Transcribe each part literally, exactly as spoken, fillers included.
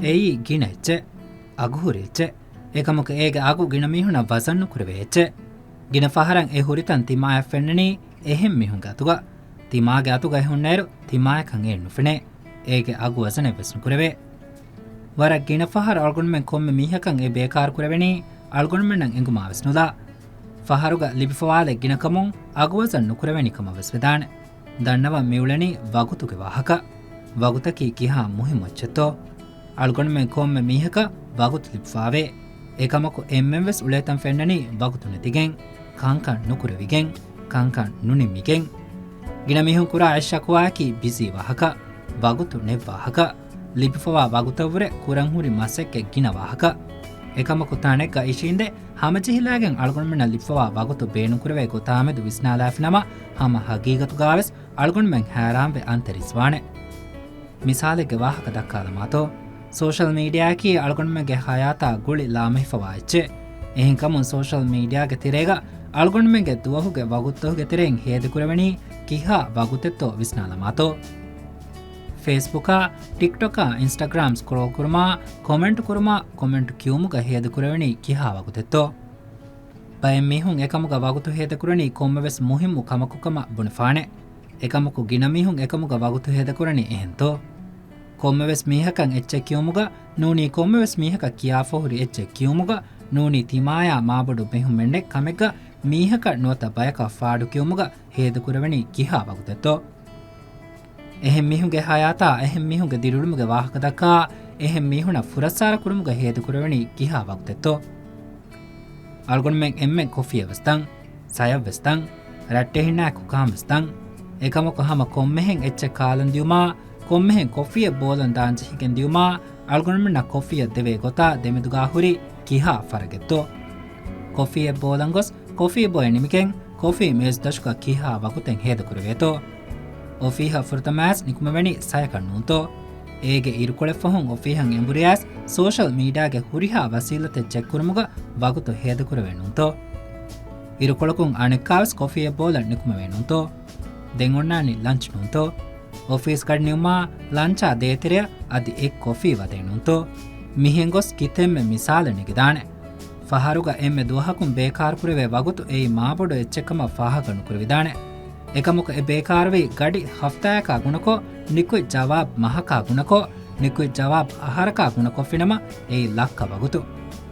އެއީ ގިނަ އެއްޗެއް، އަގުހުރި އެއްޗެއް. އެކަމަކު އޭގެ އަގު ގިނަ މީހުނަށް ވަޒަން ނުކުރެވޭ އެއްޗެއް. ގިނަ ފަހަރަށް އެ ހުރިތަން ތިމާޔަށް ފެންނަނީ އެހެން މީހުންގެ އަތުގަ. ތިމާގެ އަތުގައި ހުންނައިރު ތިމާޔަކަށް އެއެއް ނުފެނޭ. އޭގެ އަގު ވަޒަނެއްވެސް ނުކުރެވޭ. ވަރަށް ގިނަ ފަހަރު އަޅުގަނޑުމެން ކޮންމެ މީހަކަށް އެ ބޭކާރު ކުރެވެނީ އަޅުގަނޑުމެންނަށް އެނގުމާވެސް ނުލާ. ފަހަރުގަ ލިބިފަވާލެއް ގިނަކަމުން އަގު ވަޒަން ނުކުރެވެނީ ކަމަށްވެސް ވެދާނެ. ދަންނަވަން މިއުޅެނީ ވަގުތުގެ ވާހަކަ. ވަގުތަކީ ކިހާ މުހިއްމު އެއްޗެއްތޯ؟ އަޅުގަނޑުމެން ކޮންމެ މީހަކަށް ވަގުތު ލިބިފާވޭ. އެކަމަކު އެންމެންވެސް އުޅޭތަން ފެންނަނީ ވަގުތު ނެތިގެން، ކަންކަން ނުކުރެވިގެން، ކަންކަން ނުނިންމިގެން. ގިނަ މީހުން ކުރާ އެއް ޝަކުވާއަކީ ބިޒީ ވާހަކަ، ވަގުތު ނެތް ވާހަކަ، ލިބިފަވާ ވަގުތަށްވުރެ ކުރަންހުރި މަސައްކަތް ގިނަ ވާހަކަ. އެކަމަކު ތަނެއްގަ އިށީނދެ ހަމަޖެހިލާގެން އަޅުގަނޑުމެންނަށް ލިބިފަވާ ވަގުތު ބޭނުންކުރެވޭ ގޮތާމެދު ވިސްނާލާފިނަމަ، ހަމަ ހަގީގަތުގާވެސް އަޅުގަނޑުމެން ހައިރާންވެ އަންތަރީސްވާނެ. މިސާލެއްގެ ވާހަކަ ދައްކާލަމާތޯ؟ ސޯޝަލް މީޑިއާއަކީ އަޅުގަނޑުމެންގެ ހަޔާތާ ގުޅި ލާމެހިފަވާ އެއްޗެއް. އެހެންކަމުން ސޯޝަލް މީޑިއާގެ ތެރޭގަ އަޅުގަނޑުމެންގެ ދުވަހުގެ ވަގުތުތަކުގެ ތެރެއިން ހޭދަކުރެވެނީ ކިހާ ވަގުތެއްތޯ ވިސްނާލަމާތޯ؟ ފޭސްބުކާ، ޓިކްޓޮކާ، އިންސްޓަގްރާމް ސްކްރޯލް ކުރުމާ، ކޮމެންޓް ކުރުމާ، ކޮމެންޓް ކިޔުމުގަ ހޭދަކުރެވެނީ ކިހާ ވަގުތެއްތޯ؟ ބައެއް މީހުން އެކަމުގަ ވަގުތު ހޭދަކުރަނީ ކޮންމެވެސް މުހިއްމު ކަމަކުކަމަށް ބުނެފާނެ. އެކަމަކު ގިނަ މީހުން އެކަމުގަ ވަގުތު ހޭދަކުރަނީ އެހެންތޯ؟ ކޮންމެވެސް މީހަކަށް އެއްޗެއް ކިޔުމުގަ ނޫނީ ކޮންމެވެސް މީހަކަށް ކިޔާފަހުރި އެއްޗެއް ކިޔުމުގަ ނޫނީ ތިމާޔާ މާބޮޑު ބެހުމެއް ނެތް ކަމެއްގަ މީހަކަށް ނުވަތަ ބަޔަކަށް ފާޑު ކިޔުމުގަ ހޭދަކުރެވެނީ ކިހާ ވަގުތެއްތޯ؟ އެހެން މީހުންގެ ހަޔާތާ އެހެން މީހުންގެ ދިރިއުޅުމުގެ ވާހަކަ ދައްކާ، އެހެން މީހުނަށް ފުރައްސާރަ ކުރުމުގަ ހޭދަކުރެވެނީ ކިހާ ވަގުތެއްތޯ؟ އަޅުގަނޑުމެން އެންމެން ކޮފީއަށް ވެސް ތަން، ޗަޔަށް ވެސް ތަން، ރައްޓެހިންނާއެކު ކާން ވެސް ތަން. އެކަމަކު ހަމަ ކޮންމެހެން އެއްޗެއް ކާލަން ދިޔުމާ، ކޮންމެހެން ކޮފީއެއް ބޯލަން ދާން ޖެހިގެން ދިޔުމާ، އަޅުގަނޑުމެންނަށް ކޮފީއަށް ދެވޭ ގޮތާ ދެމެދުގާ ހުރީ ކިހާ ފަރަގެއްތޯ؟ ކޮފީއެއް ބޯލަން ގޮސް، ކޮފީ ބޮއެ ނިމިގެން، ކޮފީ މޭޒުތަށުގަ ކިހާ ވަގުތެއް ހޭދަކުރެވޭތޯ؟ އޮފީހަށް ފުރަތަމަވެސް ނިކުމެވެނީ ސަޔަކަށް ނޫންތޯ؟ އޭގެ އިރުކޮޅެއް ފަހުން އޮފީހަށް އެނބުރިޔާސް ސޯޝަލް މީޑިއާގެ ހުރިހާ ވަސީލަތެއް ޗެކްކުރުމުގަ ވަގުތު ހޭދަކުރެވޭ ނޫންތޯ؟ އިރުކޮޅަކުން އަނެއްކާވެސް ކޮފީއެއް ބޯލަން ނިކުމެވޭ ނޫންތޯ؟ ދެން އޮންނާނީ ލަންޗް ނޫންތޯ؟ އޮފީސް ގަޑި ނިމުމާ ލަންޗާ ދޭތެރެއަށް އަދި އެއް ކޮފީ ވަދޭ ނޫންތޯ؟ މިހެން ގޮސް ކިތަންމެ މިސާލެއް ނެގިދާނެ. ފަހަރުގަ އެންމެ ދުވަހަކުން ބޭކާރުކުރެވޭ ވަގުތު އެއީ މާބޮޑު އެއްޗެއްކަމަށް ފާހަގަ ނުކުރެވިދާނެ. އެކަމަކު އެ ބޭކާރުވީ ގަޑި ހަފްތާއަކާ ގުނަކޮށް، ނިކުތް ޖަވާބު މަހަކާ ގުނަކޮށް، ނިކުތް ޖަވާބު އަހަރަކާ ގުނަކޮށްފިނަމަ އެއީ ލައްކަ ވަގުތު.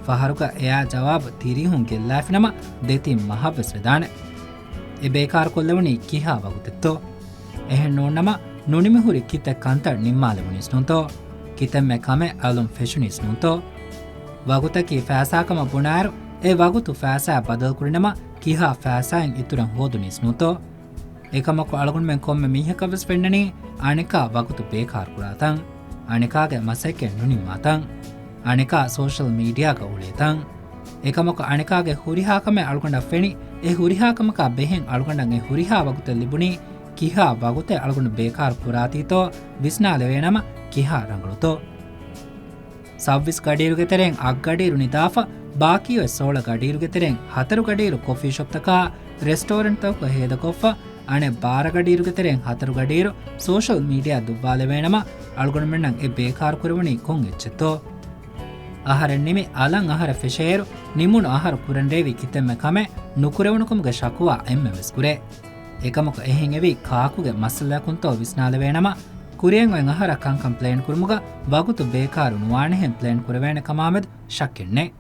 ފަހަރުގަ އެއާ ޖަވާބު ތިރީހުން ގެއްލާފިނަމަ ދެތިން މަހަށްވެސް ވެދާނެ. އެ ބޭކާރުކޮށްލެވުނީ ކިހާ ވަގުތެއްތޯ؟ އެހެން ނޫންނަމަ، ނުނިމިހުރި ކިތައް ކަންތައް ނިންމާލެވުނީސް ނޫންތޯ؟ ކިތަންމެ ކަމެއް އަލުން ފެށުނީސް ނޫންތޯ؟ ވަގުތަކީ ފައިސާކަމަށް ބުނާއިރު، އެ ވަގުތު ފައިސާއަށް ބަދަލުކުރިނަމަ، ކިހާ ފައިސާއެއް އިތުރަށް ހޯދުނީސް ނޫންތޯ؟ އެކަމަކު އަޅުގަނޑުމެން ކޮންމެ މީހަކަށްވެސް ފެންނަނީ، އަނެކާ ވަގުތު ބޭކާރުކުރާތަން، އަނެކާގެ މަސައްކަތް ނުނިންމާތަން، އަނެކާ ސޯޝަލް މީޑިއާގަ އުޅޭތަން. އެކަމަކު އަނެކާގެ ހުރިހާ ކަމެއް އަޅުގަނޑަށް ފެނި، އެ ހުރިހާ ކަމަކާ ބެހެން އަޅުގަނޑަށް އެ ހުރިހާ ވަގުތެއް ލިބުނީ، ކިހާ ވަގުތެއް އަޅުގަނޑު ބޭކާރު ކުރާތީތޯ ވިސްނާލެވޭނަމަ، ކިހާ ރަނގަޅުތޯ؟ ސައްވީސް ގަޑިއިރުގެ ތެރެއިން އަށް ގަޑިއިރު ނިދާފަ، ބާކީވެ ސޯޅަ ގަޑިއިރުގެ ތެރެއިން ހަތަރު ގަޑިއިރު ކޮފީ ޝޮޕްތަކާ، ރެސްޓޯރެންޓްތަކުގަ ހޭދަކޮށްފަ، އަނެއް ބާރަ ގަޑިއިރުގެ ތެރެއިން ހަތަރު ގަޑިއިރު ސޯޝަލް މީޑިއާ ދުއްވާލެވޭނަމަ، އަޅުގަނޑުމެންނަށް އެ ބޭކާރު ކުރެވުނީ ކޮން އެއްޗެއްތޯ؟ އަހަރެން ނިމި އަލަށް އަހަރަށް ފެށޭއިރު، ނިމުނު އަހަރު ކުރަންރޭވި ކިތަންމެ ކަމެއް ނުކުރެވުނުކަމުގެ ޝަކުވާ އެންމެންވެސް ކުރޭ. އެކަމަކު އެހެން އެވީ ކާކުގެ މައްސަލައަކުންތޯ ވިސްނާލެވޭނަމަ، ކުރިއަށް އޮތް އަހަރަށް ކަންކަން ޕްލޭން ކުރުމުގަ ވަގުތު ބޭކާރު ނުވާނެހެން ޕްލޭން ކުރެވޭނެ ކަމާމެދު ޝައްކެއް ނެތް.